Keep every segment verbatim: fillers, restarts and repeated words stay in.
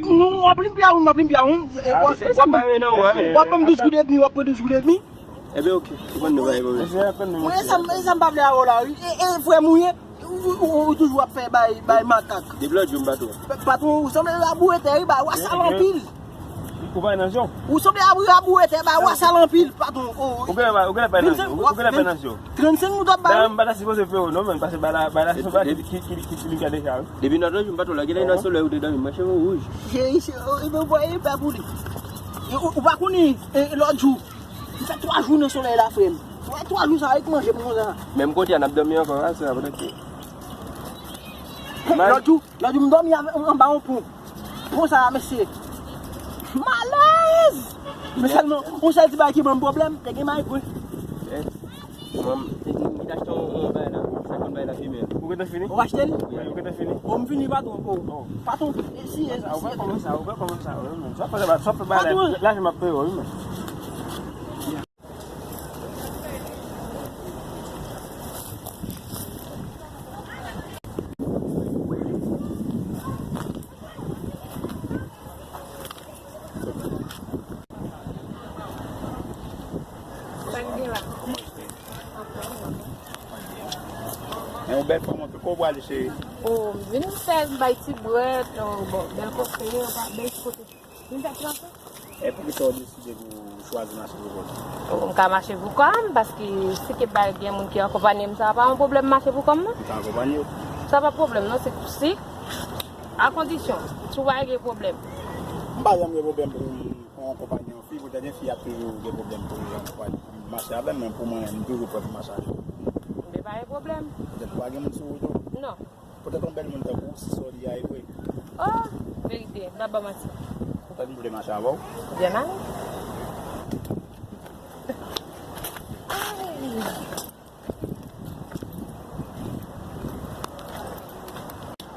Non, w ap libi a ou, m ap libi a ou. W ap ban m douz goud edmi, w ap pran douz goud edmi. Ebyen, oke. Ou konn nou bay mwen. Mwen, e sa m, e sa m pa vle avè w la, wi. E, e frè m ou ye. Ou, ou, ou, ou toujou ap fè bay, bay makak. Depi lòt jou m pa twò. Patwon, ou sanble raboure tè, wi, bay wa sal anpil. Ou pa nan zyon. Ou sanble raboure tè, bay wa sal anpil, patwon. Ou genlè pa, ou genlè pa nan zyon. Ou genlè pa nan zyon. Trannsenk goud w ap bay. Dayè, m pa ta sipoze fè w non, men, paske bay la, bay la, se yon bagay ki, ki, ki, ki deja, wi. Depi lòt jou m pa twò la, genlè nan solèy ou te dòmi, m wè cheve w wouj. Cheri, cheri, e, e, e, e, pa pou li. E, ou, ou pa konnen, e, lòt jou. M fè twa jou nan solèy la, frè m. Twa, twa jou sa, e k manje m konsa. Menm kote a, n ap dòmi ankò, a, se la, poutèt ke. Lòt jou, lòt jou, m dòmi avè, anba yon pon. Pon sa a, mesye. Malèz! Men sèlman, yon sèl ti bagay ki ban m pwoblèm, te gen may gwe. Mwen, m te achte yon, yon bagay la, sa konn bagay la fimen. Ou gentan fini? Ou achte l? Wi, ou gentan fini? O, m fini, patwon. O, patwon, e si, e si. Ou pa kòmanse, ou pa kòmanse, wi, men. Sa fè, sa fè bagay la, lajan m ap peye w, wi, men. Sa k gen la? Men yon bèl fanm anpil. Kote w prale, cheri? O, m vin fè bay ti bwèt, o, bon, bèl kote, bèl ti kote. Vin fè ti mache. E poukisa w deside pou w chwazi mache pou kont ou? O, m ka mache pou kò m, paske si ke bay gen moun ki akonpaye m, sa pa yon pwoblèm mache pou kò m, non. Ou ka akonpaye w? Sa pa pwoblèm, non, se si, a kondisyon, si w pa gen pwoblèm. M pa janm gen pwoblèm pou m, pou m akonpaye yon fi, poutèt yon fi ap toujou gen pwoblèm pou l akonpaye, pou l mache avè m, men pou mwen, m toujou prè pou mache avè l. Men pa gen pwoblèm. Poutèt ou pa gen moun sou wout ou? Non. Poutèt yon bèl moun tankou w, si sa w di a e vre. O, verite, m t ap ba w manti. Poutèt m vle mache avè w. Byen ale.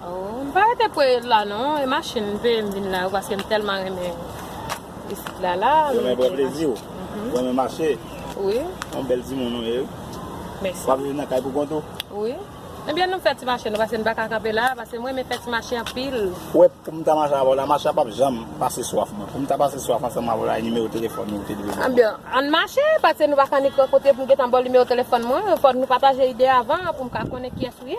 O, m pa rete pou la non, e machin m peye m vin la, paske m tèlman renmen isit la la. Ou renmen pran plezi w? Mhm. Ou renmen mache? Wi. Yon bèl timoun ou ye, wi. Mèsi. W ap viv nan kay pou kont ou? Wi. Ebyen, nou fè ti mache nou, paske nou pa ka kanpe la, paske mwen renmen fè ti mache anpil. Ou wè, pou m ta mache avè w la, mache a p ap janm pase swaf mwen. Pou m ta pase swaf ansanm avè w la, e nimewo telefòn ou te dwe ban mwen. Ebyen, ann mache, paske nou pa ka annik rankontre pou m gentan ba w nimewo telefòn mwen. Fò nou pataje ide avan, pou m ka konnen kiyès ou ye.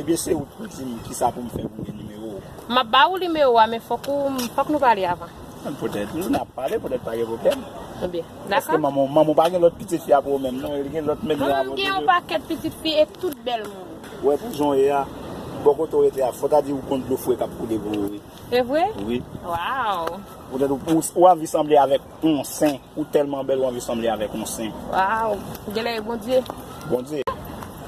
Ebyen, se ou pou di m kisa pou m fè pou m gen nimewo w. M ap ba ou nimewo a, men fòk ou, fòk nou pale avan. Poutèt, n ap pale, poutèt pa gen pwoblèm. Ebyen, dakò. Paske manman w, manman w pa gen lòt pitit fi apre w menm, non, li gen lòt menm jan avè w. Manman m gen yon pakèt pitit fi e tout bèl moun. Ou wè pou jan w ye a, bò kote w rete a, fò ta di ou konn dlo fre k ap koule pou ou, wi. E vre? Wi. Waw. Poutèt ou, ou, ou anvi sanble avèk yon sen, ou tèlman bèl, ou anvi sanble avèk yon sen. Waw. Genlè e Bondye. Bondye.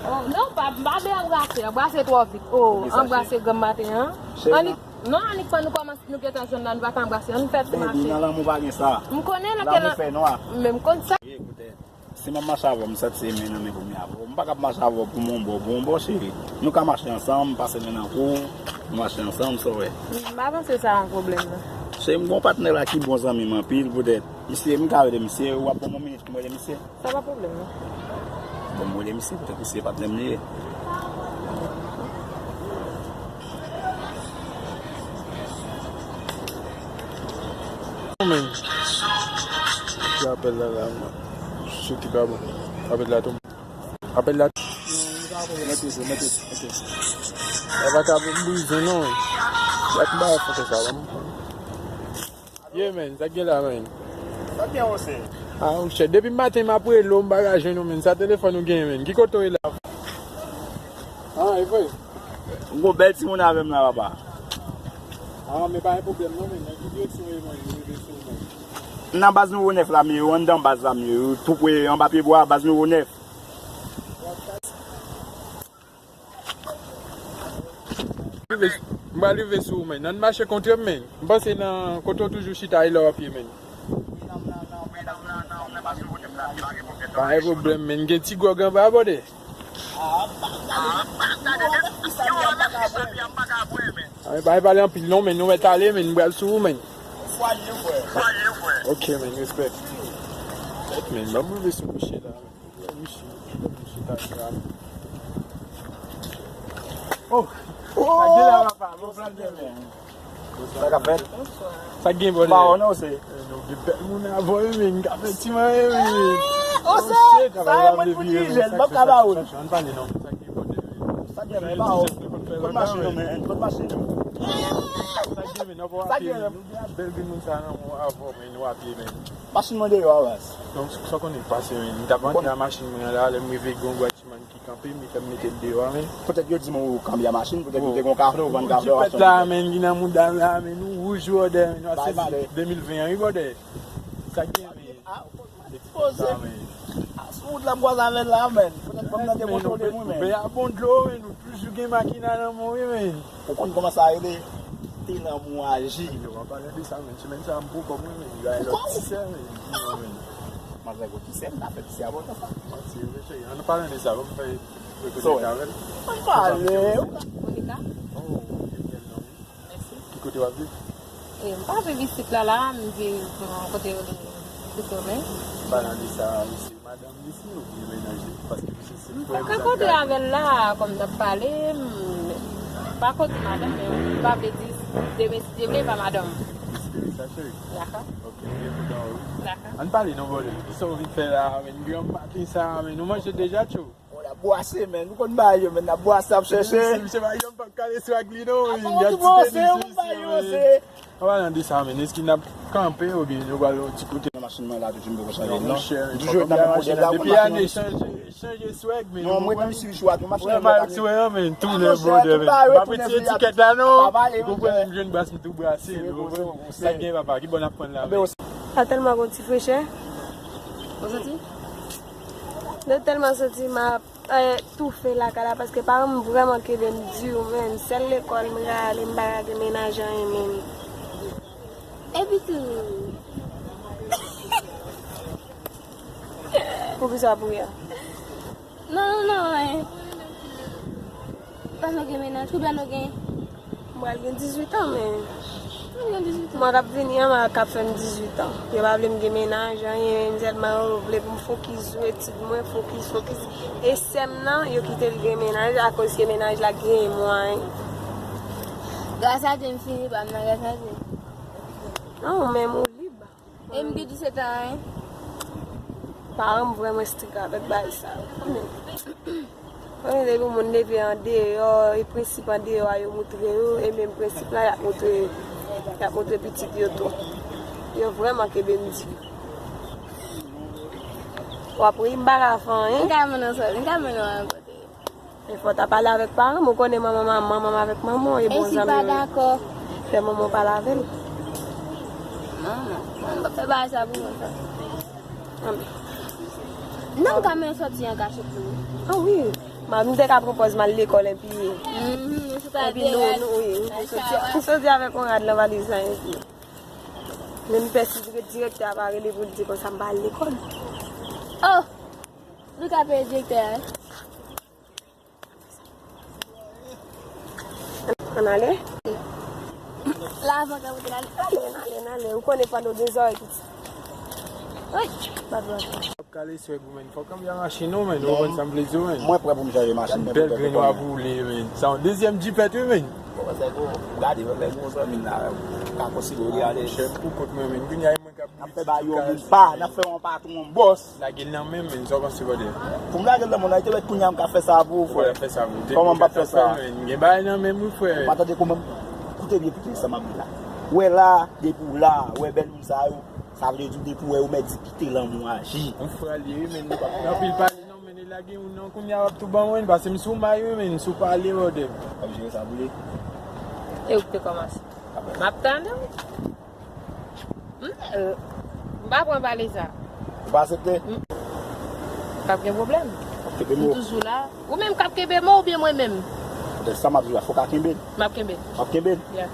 O, non, pa, m pa vle anbrase, anbrase twò vit. O, anbrase granm maten an. Annik, non, annik fò nou kòmanse, nou gentan jwenn la, nou pa ka anbrase, ann fè ti mache. Baby, nan lanmou pa gen sa. M konnen nan lanmou fè nwa. Men m konn sa. Ye, poutèt. Si m ap mache avè w, m santi se men nan men pou m ye avè w. M pa ka ap mache avè w pou m yon bò, pou yon bò, cheri. Nou ka mache ansanm, pase men nan kou, nou mache ansanm, sa w wè. M pa panse sa yon pwoblèm, non. Cheri, m gen yon patnè la ki bon zanmi m anpil, poutèt. Misye, m ka rele misye, w ap ban m yon minit pou m rele misye? Sa pa pwoblèm, non. Bon, m rele misye, poutèt misye patnè m li ye. Men, ki apèl la la, man. Sou ki pa bon. Apèl la tonbe. Apèl la. Mete, mete, ok. Sa pa ka brize, non. Gad m pa fè sa, man. Ye, men, sa k gen la, men? Sa k gen, monchè? A, monchè, depi maten m ap rele w, m pa ka jwenn ou, men. Sa telefòn ou gen, men? Ki kote w ye la? A, e vre? M gon bèl timoun avè m la, papa. A, men pa gen pwoblèm, non, men. Nan ki direksyon w ye, men? M rive sou ou, men. Nan baz Nouvo Nèf la, m ye, anndan baz la, m ye, tou pre anba pye bwa, baz Nouvo Nèf. M pral rive sou ou, men. Ann mache kontre m, men. M panse nan kote w toujou chita, e la w ap ye, men. Pa gen pwoblèm, men. Gen ti gwòg anba, bòde. A, men, pa pale anpil, non, men. Nou mèt ale, men. M pral sou ou, men. Ok, men. Respè. Men, ban m rive sou mouche la. Oh! Oh! Sa gen la, papa? Bon, plan de men. Sa k ap fèt? Sa k gen, brother? Ba, non, se. Nou gen bèl moun avè w, men, ka fè ti manyen, men. Oh, sa, sa, mwen pou di, jèn, m p ap ka ba ou. Ann pale non, sa k gen, brother? Sa k gen, men, ba ou. Kot machin nou, men? Kot machin nou? Sa k gen, men, nan pou apye, men. Nou gen bèl grenn moun sa nan men w avè w, men, nou apye, men. Machin mwen deyò a, baz. Donk, sa w konnen k pase, men. M t ap antre a machin mwen an la, lè m rive, gen yon gwatchman ki kanpe, m fè m mete l deyò a, men. Poutèt yo di m ou kanpe a machin, poutèt yo te gen yon kafe, ou vann kafe a machin. Ti pèt la, men, ki nan mouda m la, men, nou wouj, brother, men, nou a sezi de mil ven an, wi, brother. Sa k gen, men. Ekspoze. A, sou wout la, m kwaze avè l la, men. Poutèt ban m nan dekontwole mwen, men. Bè a bon dlo, men, nou toujou gen makina nan men w, wi, men. Ou konn kòman sa rele? Te lanmou aji. Yo, an palan de sa, men, semèn sa, m pou kòm mwen, men, yo ay lòt ti sè, men, di mwen, men. Manzè gwo ti sè, m ta fè ti sè a bon sa. Manti, wi, cheri, an palan de sa, ban m fè rekonèt avè l. An pale. Monica? Oh, Daniel, non, wi. Mèsi. Ki kote w ap viv? E, m pa viv isit la, la, m viv, euh, kote yo rele Sou Somen. An palan de sa, misye, madanm misye, oubyen mennaj li, paske misye se frè m. M pa ka kontre avè l la, kòm n ap pale, m pa kontre madanm, men m pa vle di demen si Dye vle, pa madanm. Espere sa, cheri. Dakò. Ok, m byen kontan wè w. Dakò. Ann pale non, brother. Kisa w vin fè la, men? Granm maten sa, men. Nou manje deja, tchou? Bon, n ap bwase, men. Nou konn bagay yo, men. N ap bwase, ap chèche. Misye, misye, pa janm p ap kale swag li, non, men. Gad ti tenis, misye, men. An palan de sa, men, èske n ap kanpe oubyen nou pral yon ti kote? Nan machin mwen la, toujou m poko chanje non. Toujou ret nan menm modèl la, ou konn machin mwen. Depi ane chanje, chanje swag, men. Non, mwen ret nan Mitsubishi a tou, machin mwen la. Wè, men, tou lè, brother, men. M pa retire etikèt la, non. Ou konprann, m jwenn bas, m tou brase, non. Sa k gen, papa? Ki bò n ap pran la, men? Sa tèlman gon ti frechè. Ou santi? Mwen tèlman santi m ap, eh, toufe lakay la, paske paran m vrèman kenbe m di, men. Sèl lekòl m ka ale, m pa ka gen mennaj anyen, men. Epi tou. Poukisa w ap ri a? Non, non, non, eh. Pandan w gen mennaj, konbyen ane w gen? M pral gen dizuit an, men. Ou gen dizuit an? Mwa k ap vini an, mwa k ap fè m dizuit an. Yo pa vle m gen mennaj, anyen, sèlman yo vle pou m fokis sou etid mwen, fokis, fokis. E sè m nan, yo kite l gen mennaj, akoz ke mennaj la genyen mwayen. Gras a Dye, m fini pa m nan, gras a Dye. Non, ou menm ou lib. E m gen disèt an, wi. Paran m vrèman estrik avèk bagay sa yo. Konnen depi yon moun leve andeyò, e prensip andeyò a yo moutre yo, e menm prensip la y ap moutre, y ap moutre pitit yo tou. Yo vrèman kenbe m di. W ap ri, m pa ka fè anyen. M ka mennen w sòti, m ka mennen w al kote. E fò w ta pale avèk paran m, ou konnen manman, manman, manman m avèk manman w, e bon zanmi yo. E si pa dakò? Fè manman w pale avè l. Non, non. Manman p ap fè bagay sa pou mwen, sa. Anben. Non, m ka mennen w sòti an kachèt tou. Ah wi. M te ka pran pòz m al lekòl, epi, epi nou, nou, wi, nou soti, nou soti avèk yon rad nan valiz la, epi. Men m pè si dirèk-, direktè a pa rele pou l di konsa m pa al lekòl. Oh! Nou ka peye direktè a, wi. Ann ale? Lavan ka pote l ale. Ale, ale, ale. Ou konnen pandan w gen zòrèy piti. Wi, pa dwat. Ap kale swag ou, men. Fòk ann vin a machin ou, men. Ou konn sa m vle di w, men. Mwen prè pou m chanje machin, men. Bèl grenn w ap woule, men. Sa yon dezyèm jipèt, wi, men. Bon, se pou gade, men, men, bon, zanmi m la, ka konsidere w ale. Chèf pou kont mwen, men. Kounye a, e mwen k ap N ap fè ba yo moun pa, n ap fè yon patwon, yon bòs. Lage l nan men m, men, sa w panse, brother? Pou m lage l nan men w, nan, te wè kounye a m ka fè sa pou ou, frè. Ou pa fè sa pou ou. Kòman m p ap fè sa? Gen bagay nan men m, wi, frè. Ou pa tande kòman m, koute byen, koute sa m ap di la. Wè la, depi w la, wè bèl moun sa yo, sa vle di depi w wè yo mèt di kite lanmou aji. Yon frè li ye, wi, men nou p ap fè anpil pale non, men lage yon non kounye a w ap tou ban mwen, paske m sou may, wi, men sou pale, brother. W ap jere sa pou li? E ou ki te kòmanse. M ap tande w. M, euh, m pa pran pale sa. Ou pa aksepte? M, p ap gen pwoblèm. W ap kenbe mo. M toujou la. Ou menm k ap kenbe mo oubyen mwen menm? Sa m ap di la, fò w ka kenbe l. M ap kenbe l. W ap kenbe l? Yeah.